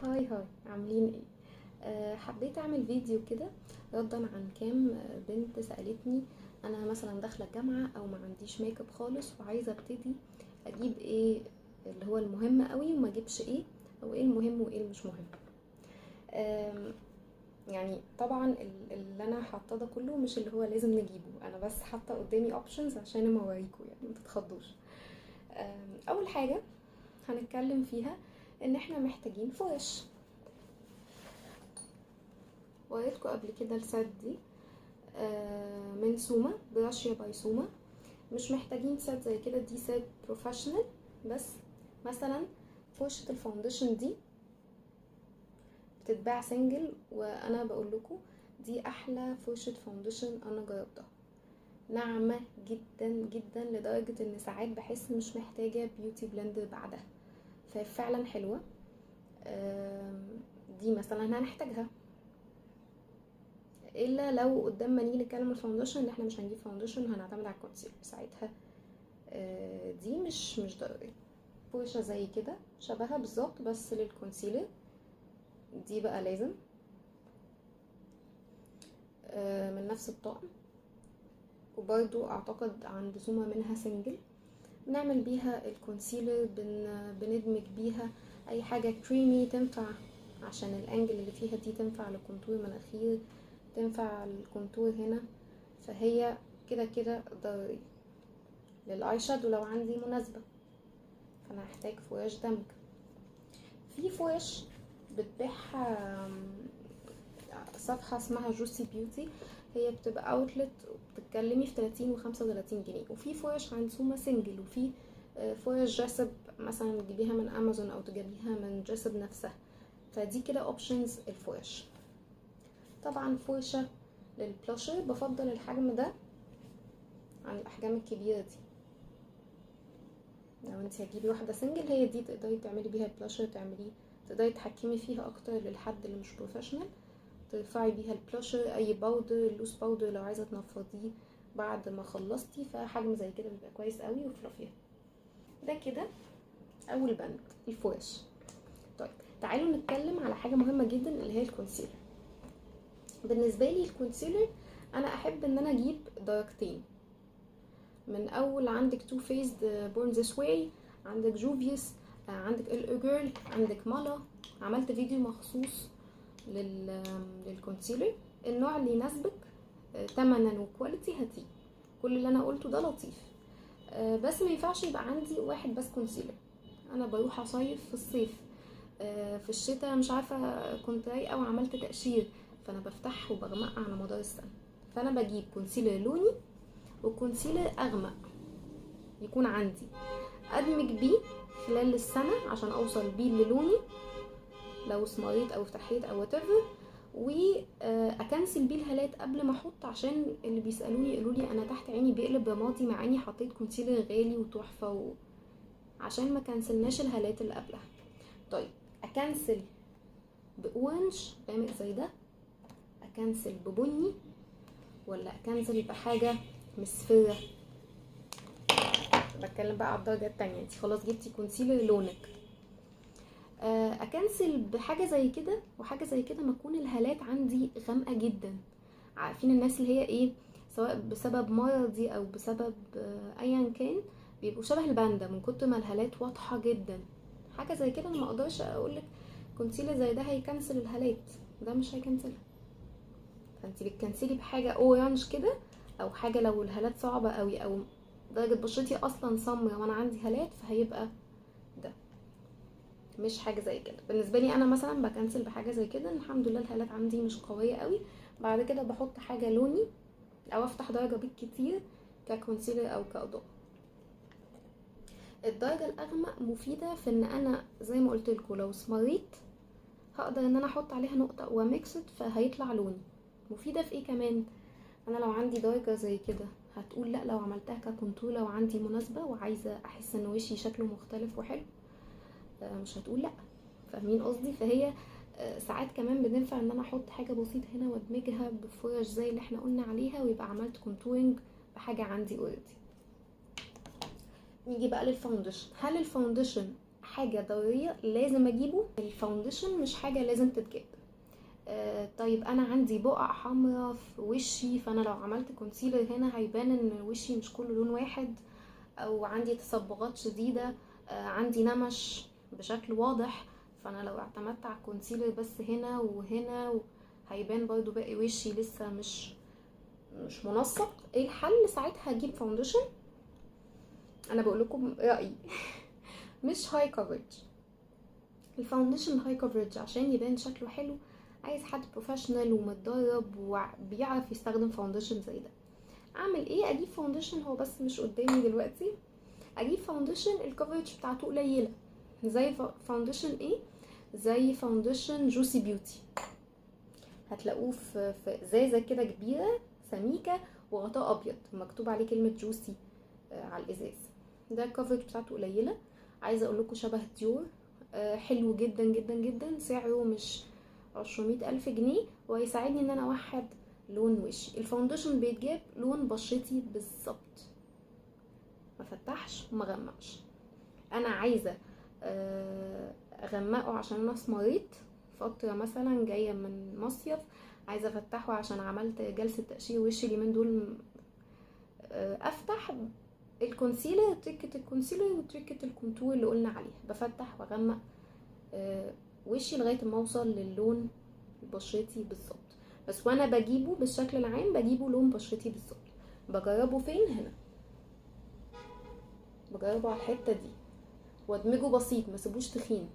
hi hi، عاملين ايه؟ حبيت اعمل فيديو كده ردا عن كام بنت سألتني. انا مثلا داخله الجامعة او ما عنديش ميك اب خالص وعايزه ابتدي اجيب ايه اللي هو المهم قوي وما اجيبش ايه، او ايه المهم وايه اللي مش مهم. يعني طبعا اللي انا حاطاه ده كله مش اللي هو لازم نجيبه، انا بس حاطه قدامي options عشان اما اوريكم، يعني ما تتخضوش. اول حاجة هنتكلم فيها ان احنا محتاجين فرش. وريتكم قبل كده ال set دي، من سوما، براشيا by سوما. مش محتاجين set زي كده، دي set professional. بس مثلا فرشة ال foundation دي بتتباع single، وانا بقول لكم دي احلى فرشة foundation انا جربتها. ناعمة جدا جدا لدرجة ان ساعات بحس مش محتاجة beauty blender بعدها، ففعلا حلوة. دي مثلا هنحتاجها، الا لو قدام ما نيجي نتكلم ال foundation ان احنا مش هنجيب foundation وهنعتمد على ال concealer ساعتها. دي مش ضروري. فرشة زي كده شبهها بالظبط بس لل concealer، دي بقى لازم، من نفس الطقم. وبرضو اعتقد عند سوما منها single. بنعمل بيها ال concealer، بندمج بيها اي حاجة كريمي تنفع، عشان ال angle اللي فيها دي تنفع ل contour مناخير، تنفع ال contour هنا، فهي كده كده ضروري. لل eye shadow لو عندي مناسبة فانا هحتاج فرش دمج. في فرش بتبيعها صفحة اسمها جوسي بيوتي، هي بتبقى outlet بتتكلمي في 30 و35 جنيه. وفي فرش عند سوما single، وفي فرش جاسب مثلا تجيبيها من امازون او تجيبيها من جاسب نفسها. فدي كده options الفرش. طبعا فرشة للبلاشر بفضل الحجم ده عن الاحجام الكبيرة دي. لو انت هتجيبي واحدة single هي دي تقدري تعملي بيها البلاشر، تقدري تتحكمي فيها اكتر للحد اللي مش professional. ترفعي بيها البلاشر، اي powder، loose powder لو عايزة تنفضيه بعد ما خلصتي، فحجم زي كده بيبقى كويس قوي و fluffy. ده كده اول بند الفرش. طيب تعالوا نتكلم على حاجة مهمة جدا اللي هي ال concealer. بالنسبة لي ال concealer انا احب ان انا اجيب درجتين. من اول عندك Too Faced Born This Way، عندك جوفيوس، عندك L.A. Girl، عندك مالا. عملت فيديو مخصوص لل concealer، النوع اللي يناسبك، تمنا و quality هاتيه. كل اللي انا قلته ده لطيف، بس ما ينفعش يبقى عندي واحد بس concealer. انا بروح اصيف في الصيف، في الشتاء مش عارفه كنت رايقة وعملت تقشير، فانا بفتح وبغمق على مدار السنة. فانا بجيب concealer لوني و concealer اغمق يكون عندي ادمج بيه خلال السنة عشان اوصل بيه للوني لو اسمريت او افتحيت او whatever، واكنسل بيه الهالات قبل ما احط، عشان اللي بيسالوني يقولوا لي انا تحت عيني بيقلب رمادي مع اني حطيت concealer غالي وتحفه عشان ما كنسلناش الهالات اللي قبلها. طيب اكنسل ب orange غامق زي ده، اكنسل ببني، ولا اكنسل بحاجة مصفرة؟ بتكلم بقى على الدرجة التانية، انتي خلاص جبتي concealer لونك، اكنسل بحاجة زي كده وحاجه زي كده، ما تكون الهالات عندي غامقه جدا. عارفين الناس اللي هي ايه، سواء بسبب مرضي او بسبب ايا كان، بيبقوا شبه الباندا من كتر ما الهالات واضحة جدا. حاجة زي كده انا ما اقدرش اقولك concealer زي ده هيكنسل الهالات، ده مش هيكنسلها. فانتي بتكنسلي بحاجة orange كده، او حاجة لو الهالات صعبة قوي او درجه بشرتي اصلا سمرا وانا عندي هالات، فهيبقى ده مش حاجة زي كده. بالنسبة لي انا مثلا بكنسل بحاجة زي كده، الحمد لله الهالات عندي مش قوية قوي. بعد كده بحط حاجة لوني او افتح درجه بالكتير ك concealer او كاضاءه. الدرجة الاغمق مفيدة في ان انا زي ما قلت لكم لو اسمريت هقدر ان انا احط عليها نقطة و mix فهيطلع لوني. مفيدة في ايه كمان؟ انا لو عندي درجه زي كده هتقول لا، لو عملتها ك contour لو عندي مناسبة وعايزه احس ان وشي شكله مختلف وحلو، مش هتقول لا. فاهمين قصدي؟ فهي ساعات كمان بننفع ان انا احط حاجة بسيطة هنا وادمجها بفرش زي اللي احنا قلنا عليها، ويبقى عملت contouring بحاجة عندي already. نيجي بقى لل foundation. هل ال foundation حاجة ضرورية لازم اجيبه. ال foundation مش حاجة لازم تتجاب. طيب انا عندي بقع حمراء في وشي، فانا لو عملت concealer هنا هيبان ان وشي مش كله لون واحد، او عندي تصبغات شديدة، عندي نمش بشكل واضح، فانا لو اعتمدت على ال concealer بس هنا وهنا هيبان برضو باقي وشي لسه مش منسق. ايه الحل ساعتها؟ هجيب foundation. انا بقول لكم رايي مش high coverage. ال foundation high coverage عشان يبان شكله حلو عايز حد professional ومتدرب وبيعرف يستخدم foundation زي ده. اعمل ايه؟ اجيب foundation، هو بس مش قدامي دلوقتي، اجيب foundation ال coverage بتاعته قليله، زي foundation ايه؟ زي foundation Juicy Beauty، هتلاقوه في ازازة كده كبيرة سميكة وغطاء ابيض مكتوب عليه كلمة Juicy على الازاز. ده ال coverage بتاعته قليله، عايزه اقول لكم شبه ديور، حلو جدا جدا جدا، سعره مش 200,000 جنيه، وهيساعدني ان انا اوحد لون وشي. ال foundation بيتجاب لون بشرتي بالظبط، ما فتحش وما غمقش. انا عايزه اغمقه عشان انا اسمريت فترة مثلا جاية من مصيف، عايزه افتحه عشان عملت جلسه تقشير وشي اليومين دول، افتح ال concealer، تركه ال concealer وتركه ال contour اللي قلنا عليها، بفتح واغمق وشي لغاية ما اوصل للون بشرتي بالظبط. بس وانا بجيبه بالشكل العام بجيبه لون بشرتي بالظبط. بجربه فين؟ هنا بجربه على الحتة دي، وادمجه بسيط ما سيبوش تخين،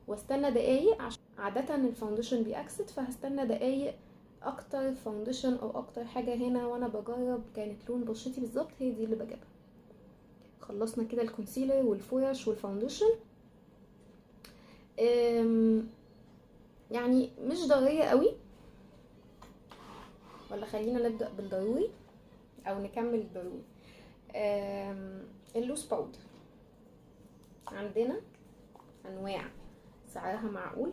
واستنى دقايق عشان عادة ال foundation بيأكسد، فهستنى دقايق. اكتر foundation او اكتر حاجة هنا وانا بجرب كانت لون بشرتي بالظبط هي دي اللي بجيبها. خلصنا كده ال concealer والفرش وال foundation. يعني مش ضرورية قوي، ولا خلينا نبدأ بالضروري او نكمل الضروري. ال loose powder عندنا انواع سعرها معقول،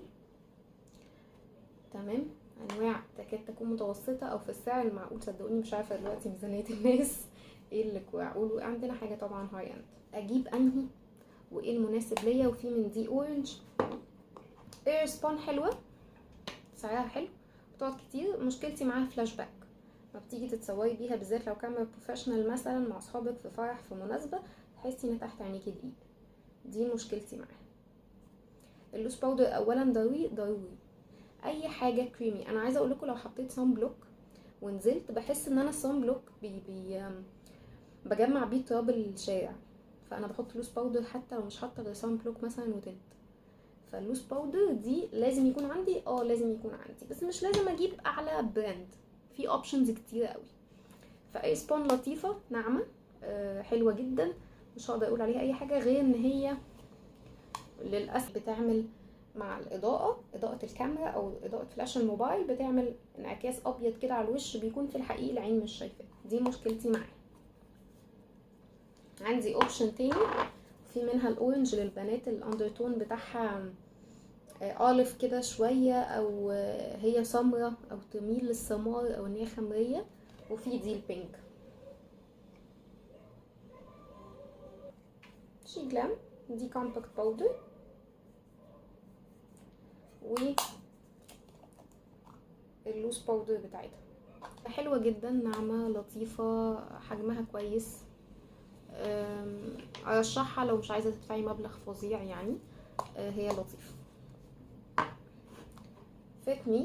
تمام، انواع تكاد تكون متوسطه او في السعر المعقول. صدقوني مش عارفه دلوقتي ميزانية الناس ايه اللي معقول. وعندنا حاجة طبعا high end، اجيب انهي وايه المناسب ليا. وفي من دي orange Airspun حلوة، سعرها حلو، بتقعد كتير. مشكلتي معاها فلاش باك، ما بتيجي تتصوري بيها بالذات لو كاميرا professional مثلا مع اصحابك في فرح في مناسبة، تحسي ان تحت عينيكي دقيق. دي مشكلتي معاها. ال loose powder اولا ضروري ضروري اي حاجة كريمي. انا عايزه اقول لكم لو حطيت sun block ونزلت بحس ان انا ال sun block بي بي بجمع بيه تراب الشارع، فانا بحط loose powder حتى لو مش حاطه غير sun block مثلا و tint. فال loose powder دي لازم يكون عندي، لازم يكون عندي، بس مش لازم اجيب اعلى brand، في options كتير قوي. ف Airspun لطيفة ناعمة، حلوة جدا، مش هقدر اقول عليها اي حاجة غير ان هي للاسف بتعمل مع الاضاءة، اضاءه الكاميرا او اضاءه فلاش الموبايل، بتعمل انعكاس ابيض كده على الوش، بيكون في الحقيقة العين مش شايفاه. دي مشكلتي معاه. عندي option تاني في منها ال orange للبنات، ال undertone بتاعها olive كده شوية، او هي سمرة او تميل للسمار او ان هي خمريه. وفي دي ال pink Sheglam، دي compact powder. و ال loose powder بتاعتها حلوة جدا، ناعمة لطيفة، حجمها كويس. ارشحها لو مش عايزه تدفعي مبلغ فظيع يعني، هي لطيفة. Fit Me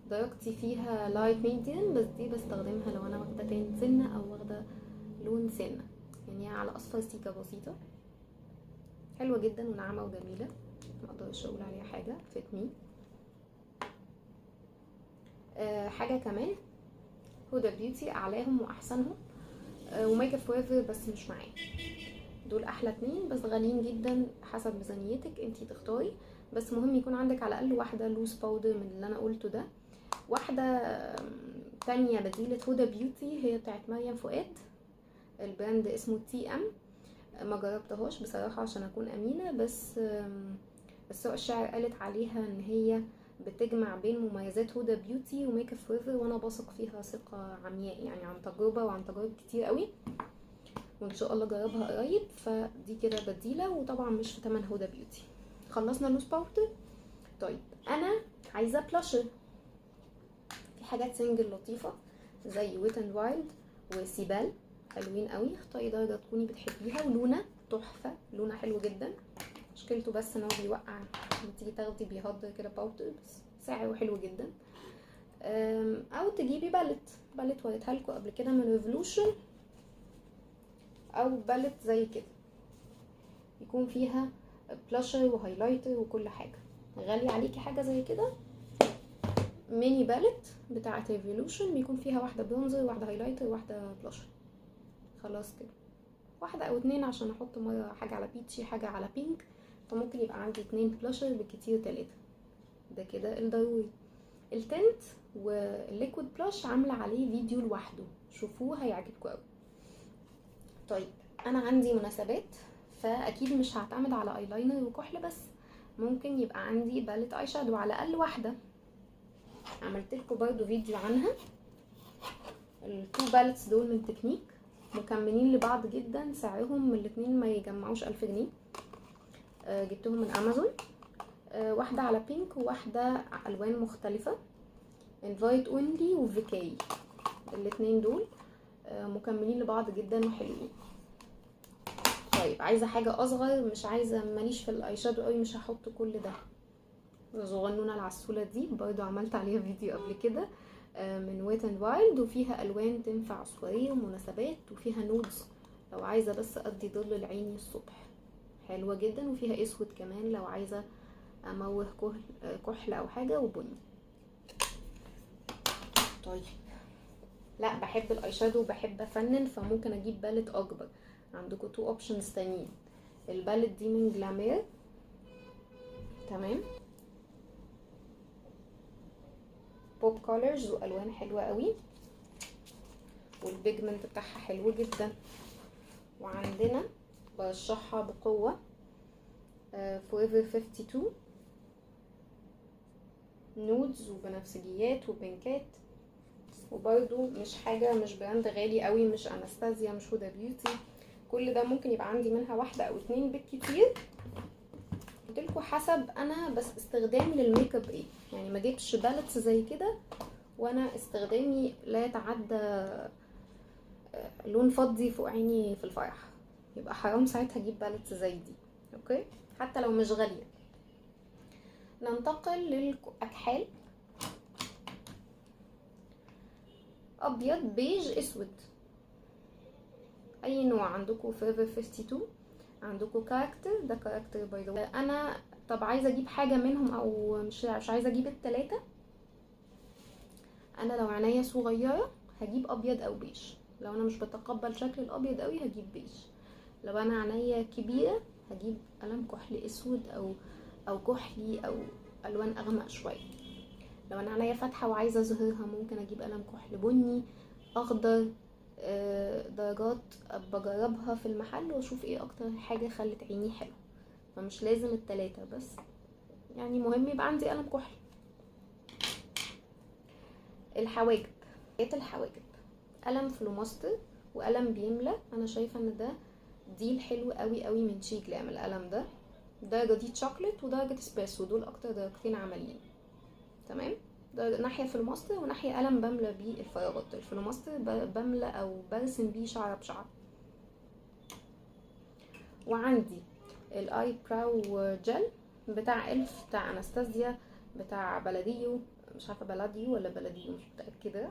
درجتي فيها light medium، بس دي بستخدمها لو انا واخده tan سنة او واخده لون سنة، يعني على اصفر سيكه بسيطة. حلوة جدا وناعمه وجميلة، ما اقدرش اقول عليها حاجة. Fit Me. حاجة كمان Huda Beauty اعلاهم واحسنهم، و Make Up For Ever بس مش معايا. دول احلى اتنين بس غاليين جدا، حسب ميزانيتك انتي تختاري، بس مهم يكون عندك على الاقل واحدة loose powder من اللي انا قلته ده. واحدة تانية بديله Huda Beauty هي بتاعت مريم فؤاد، ال brand اسمه TM، ما جربتهاش بصراحة عشان اكون امينه، بس السوق الشاعر قالت عليها ان هي بتجمع بين مميزات Huda Beauty و Make Up For Ever، وانا بثق فيها ثقة عمياء يعني، عن تجربه وعن تجارب كتير قوي. وان شاء الله اجربها قريب. فدي كده بديله، وطبعا مش في تمن Huda Beauty. خلصنا ال loose powder. طيب انا عايزه بلاشر، في حاجات single لطيفة زي Wet n Wild وسيبال، حلوين قوي. اختاري درجه تكوني بتحبيها، ولونه تحفة، لونه حلو جدا. مشكلته بس ان هو بيوقع لما تيجي تاخدي، بيهدر كده powder، بس سعره حلو جدا. او تجيبي palette، palette وريتها لكم قبل كده من Revolution، او palette زي كده يكون فيها blusher و highlighter وكل حاجة. غالي عليكي حاجة زي كده، mini palette بتاعه Revolution بيكون فيها واحدة bronzer واحدة highlighter واحدة بلاشر، خلاص كده، واحدة او اتنين عشان احط مرة حاجة على peachy حاجة على pink، فممكن يبقى عندي 2 بلاشر بالكتير 3. ده كده الضروري. ال tint وال liquid blush عامله عليه فيديو لوحده، شوفوه هيعجبكم قوي. طيب انا عندي مناسبات، فاكيد مش هعتمد على ايلاينر وكحل بس، ممكن يبقى عندي palette eyeshadow على الاقل واحدة. عملت لكم برضو فيديو عنها. ال two palettes دول من تكنيك، مكملين لبعض جدا، سعرهم الاتنين ما يجمعوش 1000 جنيه. جبتهم من امازون. واحدة على pink وواحدة الوان مختلفة، Invite Only وفيكاي، الاتنين دول مكملين لبعض جدا وحلوين. طيب عايزه حاجة اصغر، مش عايزه، ماليش في ال eyeshadow قوي، مش هحط كل ده. الصغنونه العسوله دي برضو عملت عليها فيديو قبل كده، من Wet n Wild، وفيها الوان تنفع سواريه ومناسبات، وفيها nudes لو عايزه بس ادي ظل لعيني الصبح، حلوة جدا. وفيها اسود كمان لو عايزه اموه كحل او حاجة، وبني. طيب لا، بحب ال eyeshadow وبحب افنن، فممكن اجيب palette اكبر. عندكم two options تانيين. ال palette دي من Glamore، تمام، pop colors والوان حلوة قوي، وال pigment بتاعها حلو جدا. وعندنا برشحها بقوة Forever 52، nudes وبنفسجيات وبينكات، وبرده مش حاجة، مش brand غالي قوي، مش انستازيا، مش Huda Beauty، كل ده ممكن يبقى عندي منها واحدة او اتنين بالكتير. قلتلكوا حسب انا بس استخدامي للميك اب ايه، يعني ما جبتش palettes زي كده وانا استخدامي لا يتعدى لون فضي فوق عيني في الفرح، يبقى حرام ساعتها اجيب palettes زي دي. okay، حتى لو مش غالية. ننتقل للاكحال، ابيض بيج اسود، اي نوع عندكم. Forever 52 عندكم Character، ده Character by the. انا طب عايزه اجيب حاجة منهم او مش عايزه اجيب التلاتة. انا لو عينيا صغيرة هجيب ابيض او بيج، لو انا مش بتقبل شكل الابيض قوي هجيب بيج، لو انا عينيا كبيرة هجيب قلم كحل اسود او كحلي او الوان اغمق شوية. لو انا عينيا فاتحة وعايزه اظهرها ممكن اجيب قلم كحل بني، اخضر، درجات بجربها في المحل واشوف ايه اكتر حاجة خلت عيني حلوة. فمش لازم التلاتة، بس يعني مهم يبقى عندي قلم كحل. الحواجب، الحواجب قلم فلوماستر وقلم بيملى. انا شايفه ان ده deal حلو قوي قوي من SHEGLAM. القلم ده درجه دي شوكليت ودرجة اسبريسو، دول اكتر درجتين عمليين، تمام. ناحية فلوماستر وناحية قلم بملى بيه الفراغات. الفلوماستر بملى او برسم بيه شعره بشعر. وعندي ال eyebrow gel بتاع e.l.f، بتاع انستازيا، بتاع بلديو، مش عارفه بلديو ولا بلديو، مش متاكدة.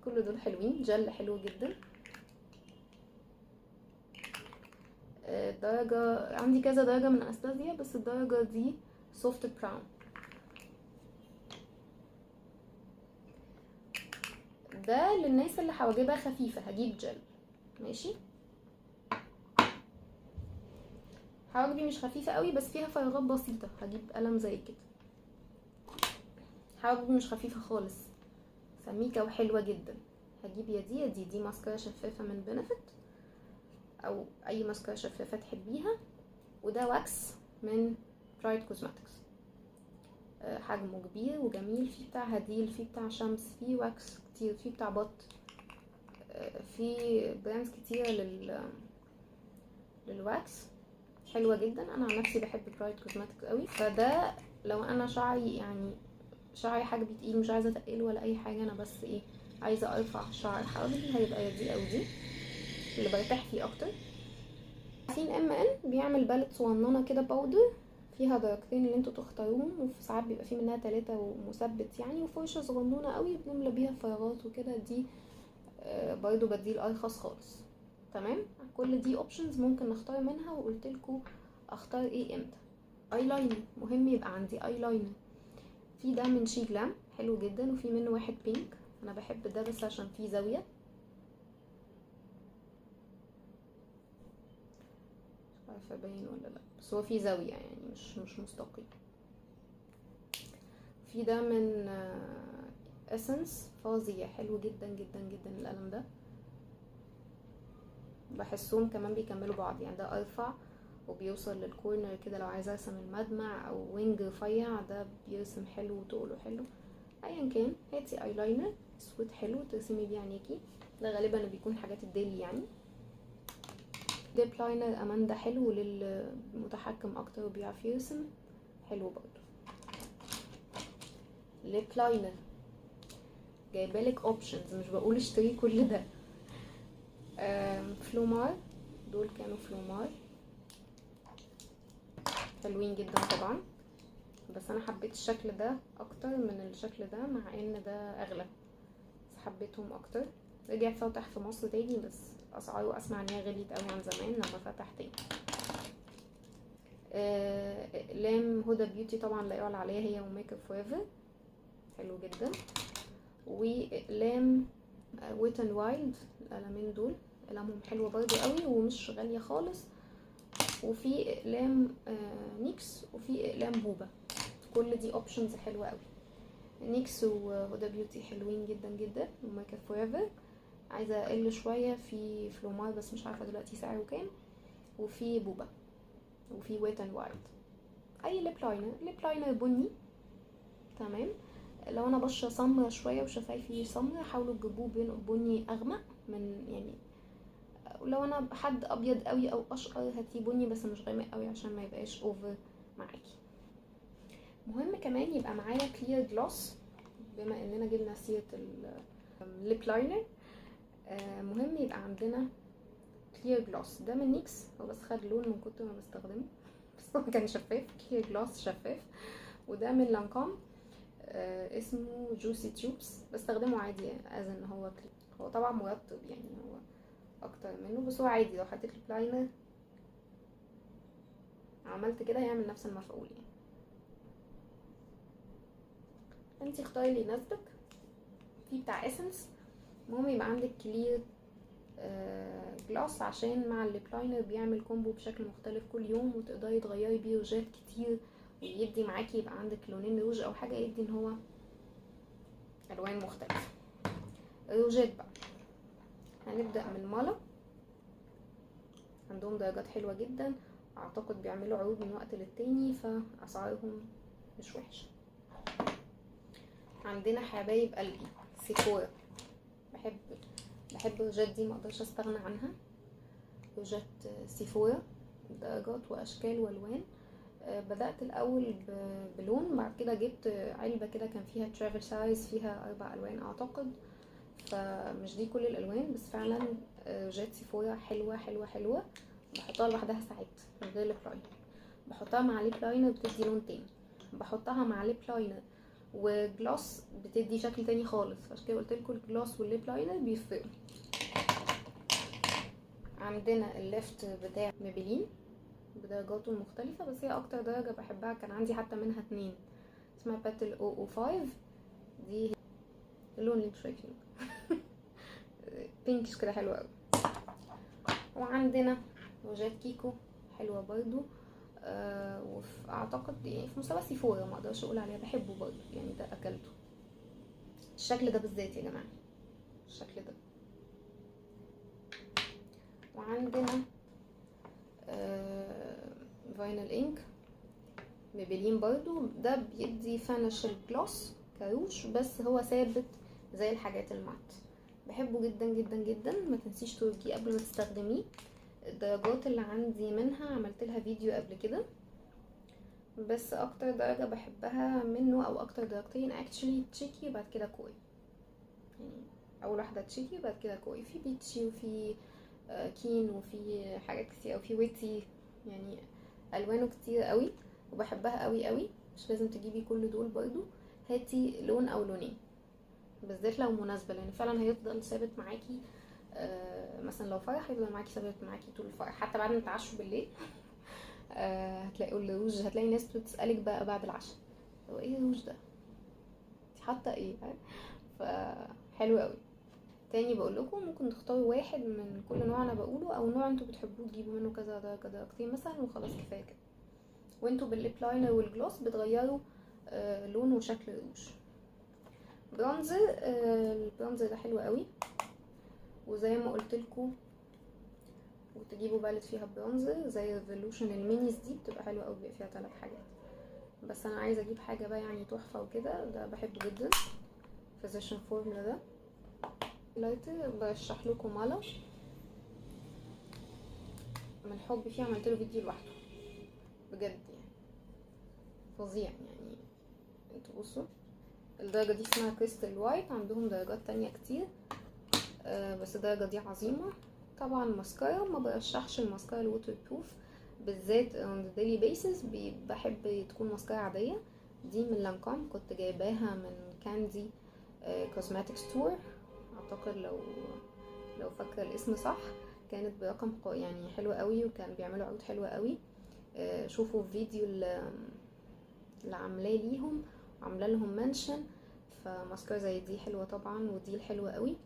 كل دول حلوين، جل حلو جدا. درجه عندي كذا درجه من انستازيا، بس الدرجة دي soft brown. ده للناس اللي حواجبها خفيفة، هجيب جل، ماشي. حواجبي مش خفيفة قوي بس فيها فراغات بسيطة، هجيب قلم زي كده. حواجبي مش خفيفة خالص، سميكة وحلوه جدا، هجيب يا دي يا دي. دي ماسكارا شفافة من Benefit او اي ماسكارا شفافة تحبيها. وده wax من Pride Cosmetics، حجمه كبير وجميل، فيه بتاع هديل، فيه بتاع شمس، فيه wax كتير، فيه بتاع بط، في brands كتيرة لل wax حلوة جدا. انا عن نفسي بحب Bright Cosmetics قوي. فده لو انا شعري يعني شعري حاجة بتقيل، مش عايزه اتقله ولا اي حاجة، انا بس ايه عايزه ارفع شعر حواجبي، هيبقى يا دي او دي اللي برتاح فيه اكتر. عارفين MN بيعمل palette صغننه كده powder فيها درجتين اللي انتوا تختاروهم، وفي ساعات بيبقى فيه منها 3 ومثبت يعني، وفرشه صغنونه قوي بنملى بيها فراغات وكده. دي برضو بديل ارخص خالص. تمام، كل دي options ممكن نختار منها، وقلت لكم اختار ايه امتى. ايلاينر مهم يبقى عندي ايلاينر. في ده من SHEGLAM حلو جدا، وفي منه واحد pink، انا بحب ده بس عشان فيه زاوية. مش عارفه باين ولا لا، بس هو فيه زاوية يعني مش مستقيم. في ده من Essence فظيع، حلو جدا جدا جدا القلم ده، بحسهم كمان بيكملوا بعض يعني. ده ارفع وبيوصل لل corner كده لو عايزه ارسم المدمع او wing رفيع، ده بيرسم حلو وتقله حلو. ايا كان هاتي ايلاينر اسود حلو ترسمي بيه عينيكي، ده غالبا اللي بيكون حاجات ال daily يعني. lip liner اماندا حلو للمتحكم اكتر وبيعرف يرسم، حلو برضو. lip liner جايبالك options، مش بقول اشتري كل ده. Flormar، دول كانوا Flormar حلوين جدا طبعا، بس انا حبيت الشكل ده اكتر من الشكل ده، مع ان ده اغلى بس حبيتهم اكتر. رجع فتح في مصر تاني، بس اسعاره اسمع ان هي غليت قوي عن زمان لما فتح تاني. اقلام Huda Beauty طبعا لا يعلى عليها، هي و Make Up For Ever حلو جدا. واقلام Wet n Wild، القلمين دول اقلامهم حلوة برضو قوي ومش غالية خالص. وفي اقلام NYX، وفي اقلام بوبا. كل دي options حلوة قوي. NYX و Huda Beauty حلوين جدا جدا، و Make Up For Ever. عايزه اقل شوية في Flormar بس مش عارفه دلوقتي سعره كام، وفي بوبا، وفي Wet n Wild. اي lip liner، lip liner بني تمام. لو انا بشره سمرة شوية وشفايفي سمرة حاولوا تجيبوه بني اغمق من يعني، لو انا حد ابيض قوي او اشقر هاتيه بني بس مش غامق قوي عشان ما يبقاش over معاكي. مهم كمان يبقى معايا clear gloss، بما اننا جبنا سيره ال lip liner. مهم يبقى عندنا clear gloss. ده من NYX، هو بس خد لون من كتر ما بستخدمه، بس هو كان شفاف، clear gloss شفاف. وده من Lancôme، اسمه Juicy Tubes، بستخدمه عادي as ان هو clear. هو طبعا مرطب يعني، هو اكتر منه، بس هو عادي لو حطيت lip liner عملت كده هيعمل نفس المفعول يعني. انتي اختاري اللي يناسبك. في بتاع Essence. المهم يبقى عندك clear gloss عشان مع ال lip liner بيعمل combo بشكل مختلف كل يوم، وتقدري تغيري بيه روجات كتير، ويدي معاكي يبقى عندك لونين روج او حاجة، يدي ان هو الوان مختلفة. الروجات بقى هنبدا من مالا، عندهم درجات حلوة جدا، اعتقد بيعملوا عروض من وقت للتاني فاسعارهم مش وحشة. عندنا حبايب قلبي Sephora، بحب الروجات دي، ما اقدرش استغنى عنها. روجات Sephora درجات واشكال والوان. بدأت الاول بلون، بعد كده جبت علبة كده كان فيها travel size فيها 4 الوان اعتقد، فمش دي كل الالوان، بس فعلا روجات Sephora حلوة حلوة حلوة. بحطها لوحدها ساعات من غير lip liner، بحطها مع lip liner بتدي لون تاني، بحطها مع lip liner و gloss بتدي شكل تاني خالص، عشان كده قلت لكم ال gloss وال lip liner بيفرقوا. عندنا ال lift بتاع Maybelline بدرجاته المختلفة، بس هي اكتر درجة بحبها، كان عندي حتى منها 2، اسمها Petal 005. دي اللون اللي انتوا شايفينه pinkish كده حلو قوي. وعندنا روجات Kiko حلوة برضو، اعتقد يعني في مستوى Sephora، ما اقدرش اقول عليها، بحبه برضو يعني، ده اكلته الشكل ده بالذات يا جماعة، الشكل ده. وعندنا Vinyl Ink Maybelline برضو، ده بيدي finish ال gloss كروج، بس هو ثابت زي الحاجات ال matte. بحبه جدا جدا جدا. ما تنسيش ترجيه قبل ما تستخدميه. الدرجات اللي عندي منها عملت لها فيديو قبل كده، بس اكتر درجة بحبها منه او اكتر درجتين actually cheeky بعد كده coy، يعني اول واحدة cheeky بعد كده coy. في peachy وفي keen وفي حاجات كتير، وفي witty، يعني الوانه كتير قوي وبحبها قوي قوي. مش لازم تجيبي كل دول برضو، هاتي لون او لونين بالذات لو مناسبة، لان فعلا هيفضل ثابت معاكي. مثلا لو فرح هيفضل معاكي ثابت معاكي طول الفرح، حتى بعد ما تعشوا بالليل. هتلاقوا الروج، هتلاقي ناس بتسألك بقى بعد العشاء هو ايه الروج ده، انت حاطه ايه؟ فحلو قوي. تاني بقول لكم ممكن تختاروا واحد من كل نوع انا بقوله، او نوع انتوا بتحبوه تجيبوا منه كذا درجه، درجتين مثلا وخلاص كفاية كده. وانتوا بال lip liner وال gloss بتغيروا لون وشكل الروج. bronzer، ال bronzer ده حلو قوي، وزي ما قلت لكم وتجيبوا palette فيها bronzer زي Revolution ال minis دي بتبقى حلوة قوي، بيبقى فيها 3 حاجات. بس انا عايزه اجيب حاجة بقى يعني تحفة وكده، ده بحبه جدا Physicians Formula ده. highlighter برشح لكم مالا، من حبي فيه عملت له فيديو لوحده بجد، يعني فظيع. يعني انتوا بصوا الدرجة دي اسمها crystal white، عندهم درجات تانية كتير، بس الدرجة دي عظيمة. طبعا ماسكارا، ما برشحش الماسكارا ال waterproof بالذات on the daily basis، بحب تكون ماسكارا عادية. دي من لانكوم، كنت جايباها من Candy cosmetic store اعتقد، لو فاكرة الاسم صح. كانت برقم يعني حلو قوي، وكان بيعملوا عروض حلوة قوي. شوفوا الفيديو اللي عاملاه ليهم، عامله لهم mention. فماسكارا زي دي حلوة طبعا، ودي الحلوة قوي.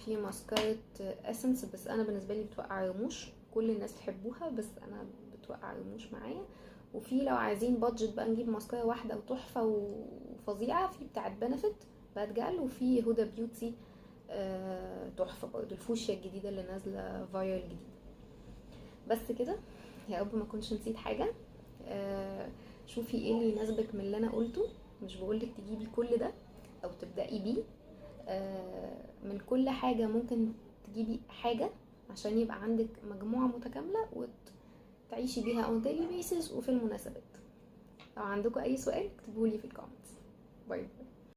في ماسكارة Essence، بس انا بالنسبة لي بتوقع رموش، كل الناس بتحبوها بس انا بتوقع رموش معايا. وفي لو عايزين budget بقى نجيب ماسكارا واحدة وتحفه وفظيعه، في بتاعه Benefit Bad Gal، وفي Huda Beauty تحفة برضو، الفوشيا الجديدة اللي نازله viral جديد. بس كده، يا رب ما اكونش نسيت حاجة. شوفي ايه اللي يناسبك من اللي انا قلته، مش بقولك تجيبي كل ده او تبدأي بيه، من كل حاجة ممكن تجيبي حاجة عشان يبقى عندك مجموعة متكاملة وتعيشي بيها on daily basis وفي المناسبات. لو عندكم اي سؤال اكتبولي في ال comments. bye bye.